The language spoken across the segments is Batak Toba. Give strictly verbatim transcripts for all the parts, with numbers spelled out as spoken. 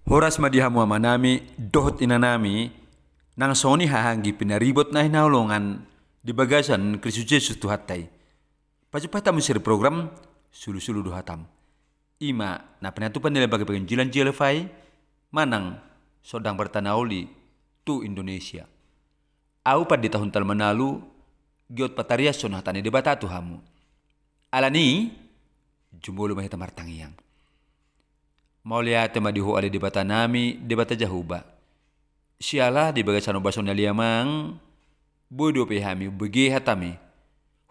Horas ma di hamu amanami dohot inanami, nang songon i haha anggi pinaribot na hinaholongan di bagasan Kristus Jesus Tuhanta i. Pajumpang hita muse di program Sulusulu do Hatam. I ma na pinatupa ni Lembaga Pengadilan Jelafai manang Songdan Barita na Uli tu Indonesia. Ahu Pandita Huntal Manalu, giot patariashon hata ni Debata tu hamu. Alani i, jumolo ma hita martangiang. Mauliate ma di Ho ale Debatanami, Debata Jahowa. Siala di bagasan ombas on ale Amang, boi dope hami umbege hataMi.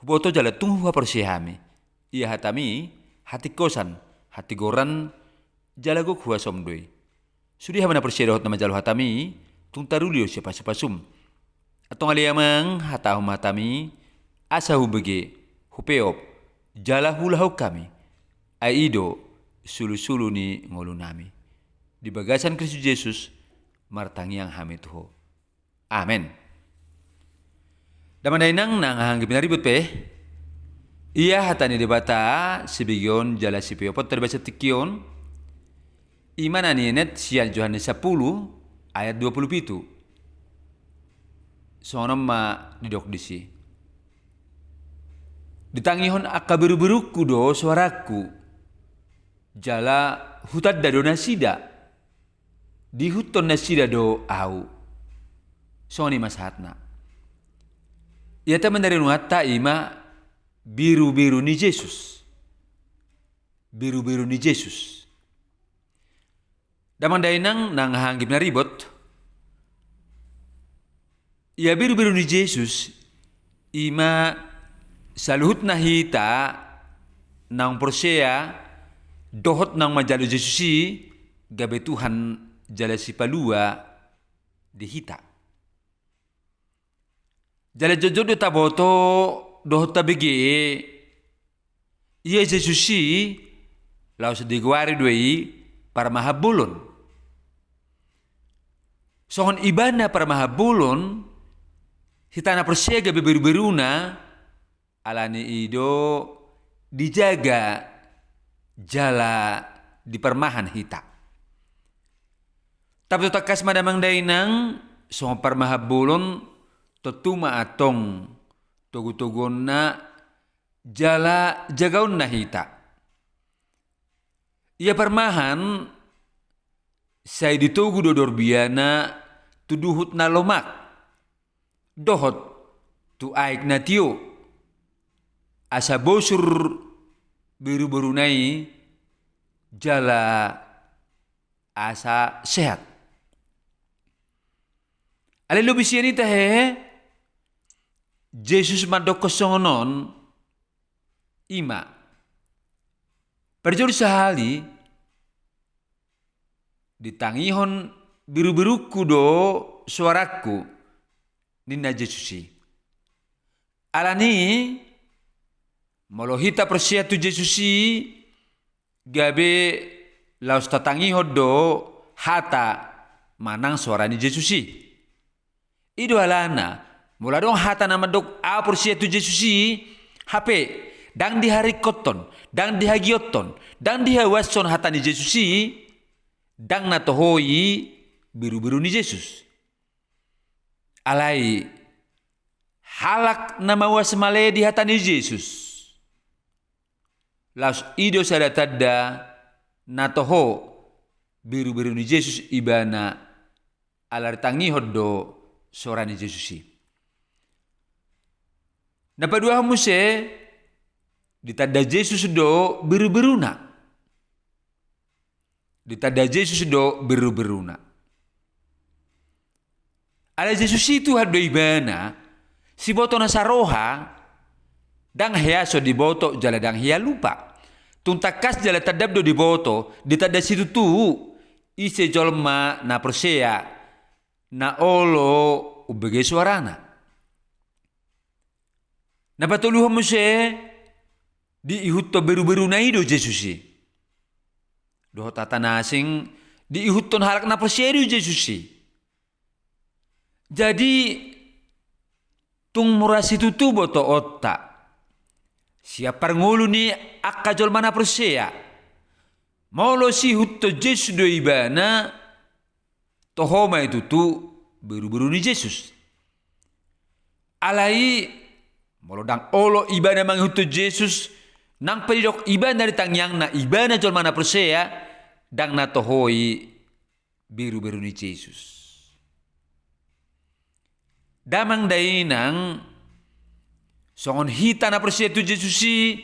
Huboto jala tung huhaporseai hami. Ia hataMi, hatingkosan, hatigoran, jala gok huasoM do i. Sude hamu na porsea dohot na manjalo hataMi, tung taruli do sian pasupasuM. Antong ale Amang, hatahon ma hataMi, asa hubege, hupeop, jala huulahon hami. Ai i do sulusulu ni ngolunami. Di bagasan Kristus Jesus, martangiang hami tu Ho. Amen. Damang dainang nang haha anggi pinaribot pe, ia hata ni Debata, sibegeon jala sipeoponta di bagasan tingki on, i ma na nienet sian Johannes sampulu ayat dua pulu pitu. Songon on ma didok disi. Ditangihon angka beruberungku do soarangku, jala hutanda do nasida. Diihuthon nasida do ahu. Songon i ma sahatna. Ia tema na renunganta i ma beruberu ni Jesus. Beruberu ni Jesus. Damang dainang nang haha anggi pinaribot. Ia beruberu ni Jesus, i ma saluhutna hita naung porsea dohot naung manjalo Jesus i gabe Tuhan jala sipalua di hita. Jala jotjot do taboto dohot tabege, ia Jesus i laos digoari do i parmahan bolon. Songon ibana parmahan bolon, hita na porsea gabe beruberuna, alani i do dijaga jala diparmahan hita. Tapi tangkas ma damang dainang, songon parmahan bolon, tontu ma antong togutoguonna jala jagaonna hita. Ia parmahan, sai ditogu do dorbiana tu duhut na lomak dohot tu aek na tio, asa bosur beruberuna i jala asa sehat. Ale lobi sian hita hehe, Jesus mandokkon songon on, i ma. Parjolo sahali, ditangihon beruberungku do soarangku, ninna Jesus i. Alani i, molo hita porsea tu Jesus i, gabe laos tatangihon do hata manang soara ni Jesus i. I do alana, molo adong hata na mandok ahu porsea tu Jesus i, hape, ndang diharingkothon, ndang dihagiothon, ndang dihauashon hata ni Jesus i, ndang na toho i beruberu ni Jesus. Alai, halak na mauas male di hata ni Jesus. Laos i do sada tanda na toho beruberu ni Jesus ibana, ala ditangihon do soara ni Jesus i. Na paduahon muse, ditanda Jesus do beruberuna. Ditanda Jesus do beruberuna. Alai Jesus i Tuhan do ibana, siboto na saroha, ndang hea so diboto jala ndang hea lupa. Tung tangkas jala tandam do diboto, ditanda situtu, ise jolma na porsea, na olo umbege soarana. Na patoluhon muse, diihuthon beruberuna i do Jesus i. Dohot hata na asing, diihuthon halak na porsea i do Jesus i. Jadi, tung mura situtu botoonta sian parngolu ni angka jolma na porsea. Molo siihuthon Jesus do ibana, toho ma i tutu beruberu ni Jesus. Alai, molo ndang olo ibana mangihuthon Jesus, nang pe didok ibana di tangiangna ibana jolma na porsea, ndang na toho i beruberu ni Jesus. Damang dainang, songon hita na porsea tu Jesus i,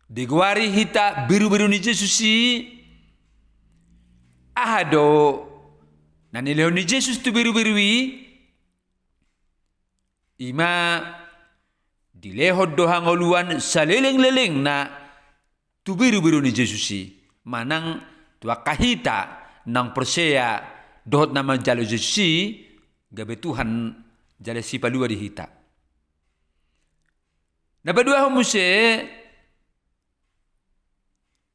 digoari hita beruberu ni Jesus i, aha do na nilehon ni Jesus tu beruberu i? Ima dilehon do hangoluan salelenglelengna tu beruberu ni Jesus i, manang tu angka hita naung porsea dohot na manjalo Jesus i, gabe Tuhan jala Sipalua di hita. Na paduahon muse,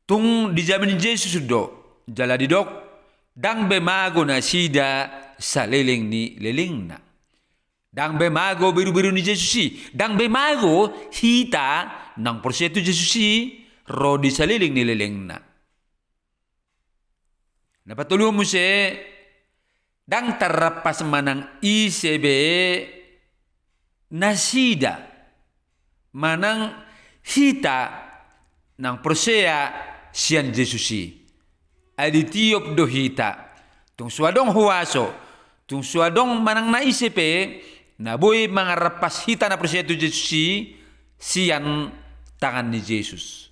tung dijamin Jesus do, jala didok, ndang be mago nasida saleleng ni lelengna. Ndang be mago beruberu ni Jesus i, ndang be mago hita naung porsea tu Jesus i ro di saleleng ni lelengna. Na patoluhon muse, ndang tarrampas manang ise be nasida, manang hita naung porsea sian Jesus i. Ai ditiop do hita. Tung so adong huaso, tung so adong manang na ise pe, na boi mangarrampas hita na porsea tu Jesus i sian tangan ni Jesus.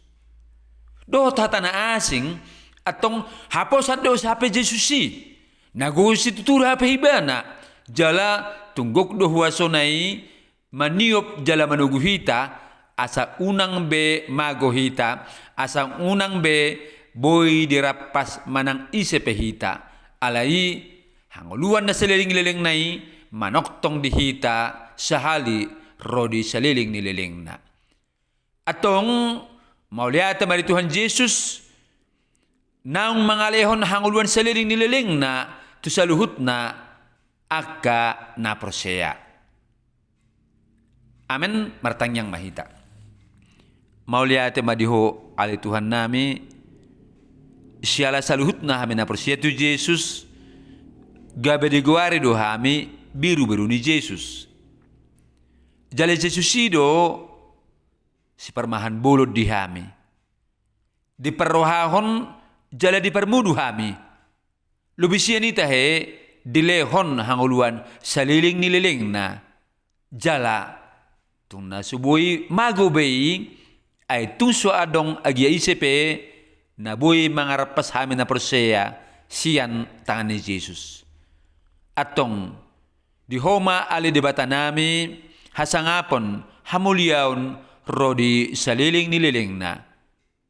Dohot hata na asing, antong haposan do hape Jesus i. Na gogo situtu do hape ibana, jala tung gok do huasona i, maniop jala manogu hita, asa unang be mago hita, asa unang be boi dirampas manang ise pe hita. Alai, hangoluan na saleleng ni lelengna i, manongtong di hita, sahali ro di saleleng ni lelengna. Antong, mauliate ma di Tuhan Jesus, naung mangalehon hangoluan saleleng ni lelengna, tu saluhutna, angka na porsea. Amen, martangiang ma hita. Mauliate ma di Ho, ale Tuhan nami, siala saluhutna hami na porsea tu Jesus, gabe digoari do hami beruberu ni Jesus. Jala Jesus i do, siparmahan bolon di hami. Diparrohahon jala diparmudu hami. Lobi sian i tahe dilehon hangoluan saleleng ni lelengna. Jala tung na so boi mago be i, ai tung so adong agia ise pe, na boi mangarrampas hami na porsea sian tangan ni Jesus. Antong, di Ho ma ale Debata nami, hasangapon, hamuliaon, ro di saleleng ni lelengna.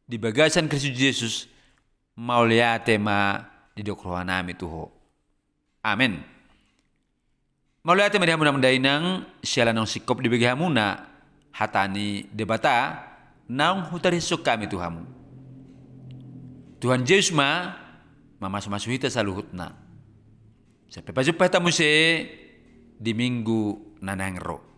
Di bagasan Kristus Jesus, mauliate ma didok roha nami tu Ho. Amen. Mauliate ma di hamu damang dainang, siala naung singkop dibege hamuna, hata ni Debata, naung hutarihon hami tu hamu. Tuhan Jesus ma, mamasumasu hita saluhutna. Sampe pajumpa hita muse, di minggu na naeng ro.